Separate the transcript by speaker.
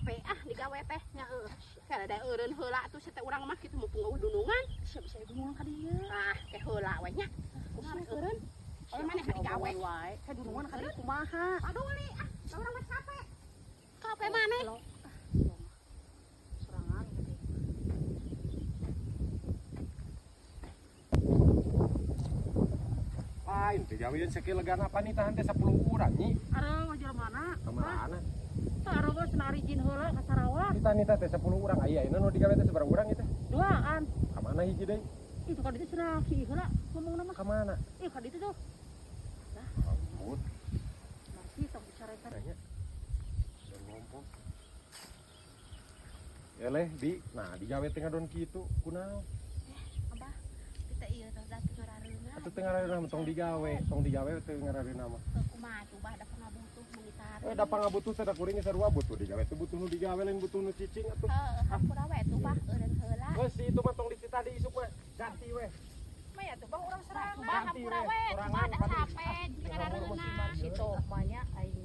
Speaker 1: Capek ah digawe teh nya heuh. Kira da eureun heula atuh sia teh urang mah kitu mumpung euweuh dunungan.
Speaker 2: Siap bisa dunungan ka dieu.
Speaker 1: Ah, ke heula we nya. Kumaha eureun? Oh, maneh ka digawe.
Speaker 2: Wae. Ka dunungan ka dieu kumaha?
Speaker 1: Paduli ah, da urang mah capek. Capek maneh.
Speaker 2: Ah, sia mah. Sorangan gitu.
Speaker 3: Lain teh gawean sakieu legan apa nih tahan teh 10 urang nyi.
Speaker 2: Areuh jelema mana?
Speaker 3: Kamarana?
Speaker 2: Tah geus nari jin heula ka Sarawak.
Speaker 3: Kita nita teh 10 urang aya ayeuna nu digawe teh sabaraha urang ieu teh?
Speaker 2: Duaan.
Speaker 3: Ka mana hiji deui?
Speaker 2: Itu ka ditu cenah si heula ngomongna mah.
Speaker 3: Ka mana?
Speaker 2: Ih, ka ditu tuh.
Speaker 3: Ampun,
Speaker 2: Masih tong dicarekan.
Speaker 3: nanya. Dan ngompol. Eleh di, nah digawe teh ngadon kitu, kunaon?
Speaker 1: Abah, kita ieu teh da teu ngarareuna.
Speaker 3: Atuh teu ngarareuna mah tong digawe teu ngarareuna mah.
Speaker 1: Heuh, kumaha tuh bah da pangabutuh meuni tarik.
Speaker 3: Eh da pangabutuh teh da kuring sarua butuh digawe teh butuh nu digawe lain butuh nu cicing atuh.
Speaker 1: Heuh, hampura we tuh bah eureun heula.
Speaker 3: Geus si itu mah tong dititah di isuk mah, ganti weh.
Speaker 1: Mah ya tuh bah urang sorangan. Bah
Speaker 3: Ganti
Speaker 1: hampura
Speaker 3: weh,
Speaker 1: we, tuh bah
Speaker 3: sorangan
Speaker 1: da
Speaker 3: padi.
Speaker 1: capek teu ngarareuna.
Speaker 2: Situ mah nya aing